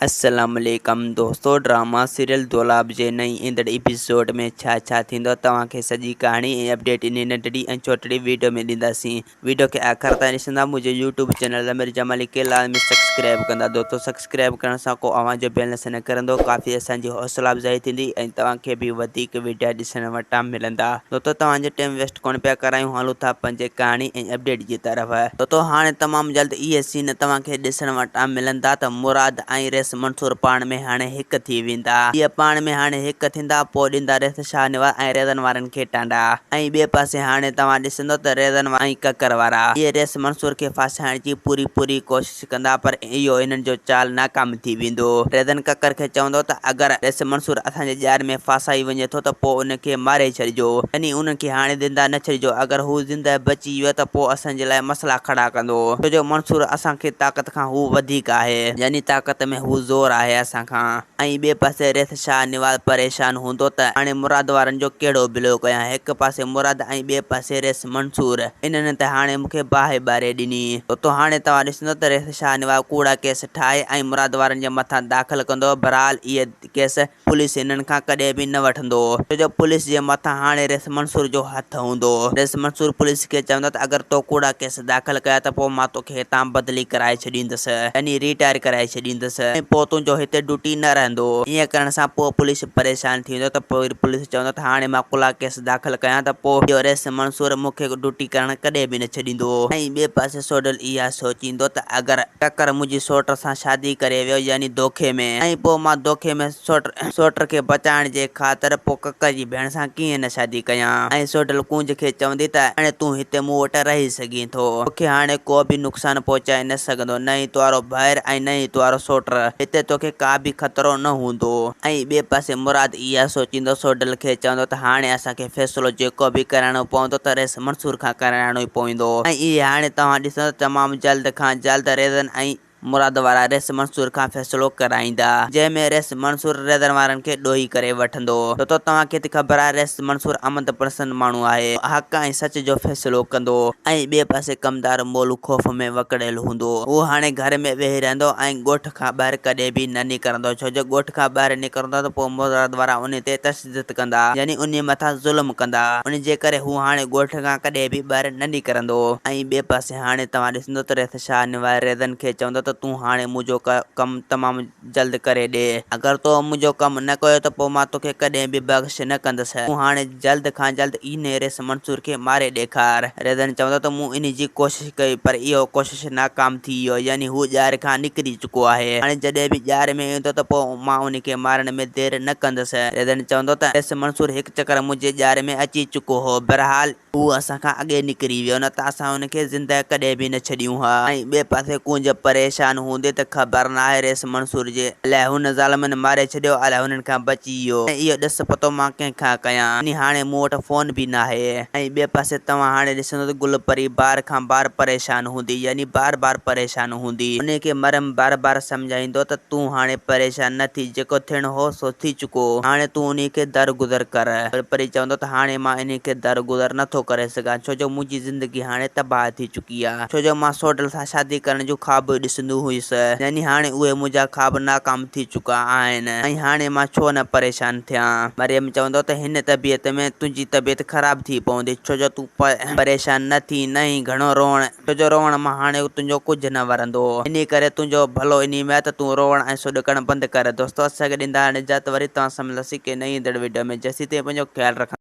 السلام عليڪم دوستو ڊراما سيريل دولاب جي نئين ايندڙ ايپيسوڊ ۾ ڇا ڇا ٿيندو توهان کي سڄي ڪهاڻي ۽ اپڊيٽ انهي ننڍڙي ۽ ڇوٽڙي ويڊيو ۾ ڏينداسين ويڊيو کي آخر تائين ڏسندا منهنجو يوٽيوب چينل ضمير جمالي کي لازمي سبسڪرائب ڪندا دوستو سبسڪرائب ڪرڻ سان ڪو اوهان جو بيلنس نه ڪرندو ڪافي اسان جي حوصلا افزائي ٿيندي ۽ توهان کي به وڌيڪ ويڊيا ڏسڻ وٽان ملندا دوستو توهان جو ٽيم ويسٽ ڪونه پيا ڪرايون هلون ٿا پنهنجي ڪهاڻي ۽ اپڊيٽ جي طرف. دوستو هاڻي تمام جلد اهي سين توهان کي ڏسڻ وٽان ملندا ته مراد ۽ ريس منصور پاڻ ۾ هاڻي هڪ ٿي ويندا. اهي پاڻ ۾ هاڻي هڪ ٿيندا پوء ڏيندا ريس شاهنواز ۽ ريزن وارن کي ٽانڊا ۽ ٻئي پاسي هاڻي توهان ڏسندو ته ريزن ۽ ڪڪر وارا اهي ريس منصور کي ڦاسائڻ جي پوري پوري ڪوشش ڪندا پر اهو انهن جو چال ناڪام ٿي ويندو. ريزن ڪڪر کي چوندو ته اگر ريس منصور اسان جي ڄار ۾ ڦاسائي وڃي ٿو ته پوء ان کي ماري ڇڏجو يعني انهن کي هاڻي زنده نه ڇڏجو اگر هو زنده بچي ويو ته پوء اسان جي لاء مسئلا کڙا ڪندو ڇو جو منصور اسان کي طاقت کان هو وڌيڪ آهي يعني طاقت ۾ هو زور آهي اسان کان ۽ ٻئي پاسي ريس شاهه نواز پريشان هوندو ته هاڻي مراد وارن جو ڪهڙو بلو ڪيان هڪ پاسي مراد ۽ ٻئي پاسي ريس منصور، انهن ته هاڻي مون کي باهه ٻاري ڏني. اتو هاڻي توهان ڏسندو ته ريس شاهنواز ڪوڙا ڪيس ٺاهي ۽ مراد وارن جي مٿان داخل ڪندو. بھرحال اهي ڪيس پوليس هنن کان ڪڏهن به نه وٺندو. ڇو جو پوليس جي مٿان هاڻي ريس منصور جو هٿ هوندو. ريس منصور پوليس کي چوندو ته اگر تو ڪوڙا ڪيس داخل ڪيا ته پوء مان توکي هتان بدلي ڪرائي ڇڏيندس يعني ريٽائر ڪرائي ڇڏيندس ۽ پوء تنهنجو هتي ڊيوٽي نه رهندو. ائين ڪرڻ سان پوء پوليس پريشان ٿي ويندو ته پوء پوليس چوندو ته هاڻي مان ڪوڙا ڪيس داخل ڪيان ته پوء اهو رئيس منصور مون کي ڊيوٽي ڪرڻ ڪڏهن به نه ڇڏيندو. ۽ ٻئي پاسي سوڍل اها سوچيندو ته اگر ڪڪر منهنجي سوٽ سان شادي ڪري ويو يعني دوکي ۾، ۽ پوء مان دوکي ۾ سوٽ کي بچائڻ جي خاطر پوء ڪڪر جي ڀيڻ سان ڪيئن نه شادي ڪيان. ۽ سوڍل ڪونج کي چوندي ته هاڻي تون هتي مون وٽ رهي سگهين ٿو. توکي هاڻي ڪو به نقصان پهچائي نه سگهندو، نه ئي توارو ڀائر ۽ نه ئي توارو سوٽ. هتي توکي ڪا به خطرو نه هوندو. ۽ ٻئي پاسي مراد اها سوچيندو سوڍل کي چوندو ته هاڻي اسان کي فيصلو جيڪو به ڪرائڻو پوندو ته رئيس منصور کان ڪرائڻو ئي پوندو ۽ اهي هاڻي توهان ڏسندو ته تمام جلد کان جلد ريزن ۽ مراد وارا رئيس منصور کان فيصلو ڪرائيندا جنهن ۾ رئيس منصور ريزن وارن کي ڏوهي ڪري وٺندو ڇو ته توهان کي ته خبر آهي رئيس منصور امن پسند ماڻهو آهي حق ۽ سچ جو فيصلو ڪندو ۽ ٻئي پاسي ڪمدار مولو خوف ۾ وڪڙيل هوندو هو هاڻي گهر ۾ ويهي رهندو ۽ ڳوٺ کان ٻاهر ڪڏهن به نه نڪرندو، ڇو جو ڳوٺ کان ٻاهر نڪرندو ته پوء مراد وارا انهي تي تشدد ڪندا، يعني انهي مٿان ظلم ڪندا، ان جي ڪري هو هاڻي ڳوٺ کان ڪڏهن به ٻاهر نه نڪرندو. ۽ ٻئي پاسي هاڻي توهان ڏسندو ته ريس شاهه نواز ريزن کي چوندو ته تون هاڻي منهنجو ڪم تمام جلد ڪري ڏي، اگر تو منهنجو ڪم نه ڪيو ته پوء مان توکي ڪڏهن به بخش نه ڪندس، تون هاڻي جلد کان جلد انهي ريس منصور کي ماري ڏيکار. ريزن چوندو ته مون انهي جي ڪوشش ڪئي پر اهو ڪوشش ناڪام ٿي ويو يعني هو ڄار کان نڪري چڪو آهي. هاڻي جڏهن به ڄار ۾ ايندو ته پوء مان ان کي مارڻ ۾ دير نه ڪندس. ريزن چوندو ته ريس منصور هڪ چڪر منهنجي ڄار ۾ اچي چڪو هو. بهرحال هو اسان کان اڳي نڪري ويو نه ته اسان ان کي زنده ڪڏهن به نه ڇڏيون ها. ۽ ٻئي پاسي ڪونج پريشان هوندي ته خبر ناهي ريس منصور جي الائي هن ظالمن ماري ڇڏيو الائي هنن کان بچي ويو ۽ اهو ڏس پتو مان ڪنهن کان ڪيان يعني هاڻي مون وٽ فون به ناهي ۽ ٻئي پاسي توهان هاڻي ڏسندو ته گل پري بار کان بار پريشان هوندي يعني بار بار پريشان هوندي انهي کي مريم بار بار سمجهائيندو ته تون هاڻي پريشان نه ٿي جيڪو ٿيڻو هو سو ٿي چڪو هاڻي تون انهي کي درگذر ڪر گل پري چوندو ته هاڻي مان انهي کي درگذر نٿو ڪري سگهان ڇو جو منهنجي زندگي هاڻي تباهه ٿي چڪي آ ڇو جو مان سوڍل سان شادي ڪرڻ جون خواب ڏسندو هيس يعني هاڻي اهي منهنجا خواب ناڪام ٿي چڪا آهن ۽ هاڻي مان ڇو نه پريشان ٿيان. مريم چوندو ته هن طبيعت ۾ تنهنجي طبيعت خراب ٿي پوندي ڇو جو تون پريشان نه ٿي نه ئي گهڻو روئڻ ڇو جو روئڻ مان هاڻي تنهنجو ڪجهه نه ورندو انهي ڪري تنهنجو ڀلو انهي ۾ آهي ته تون روئڻ ۽ سڏڪڻ بند ڪر. دوستو اسان کي ڏيندا هاڻي اجازت وري توهان سان ملنداسين ڪنهن نئين ايندڙ وڊيو ۾ جيسين تائين پنهنجو خيال رکندا.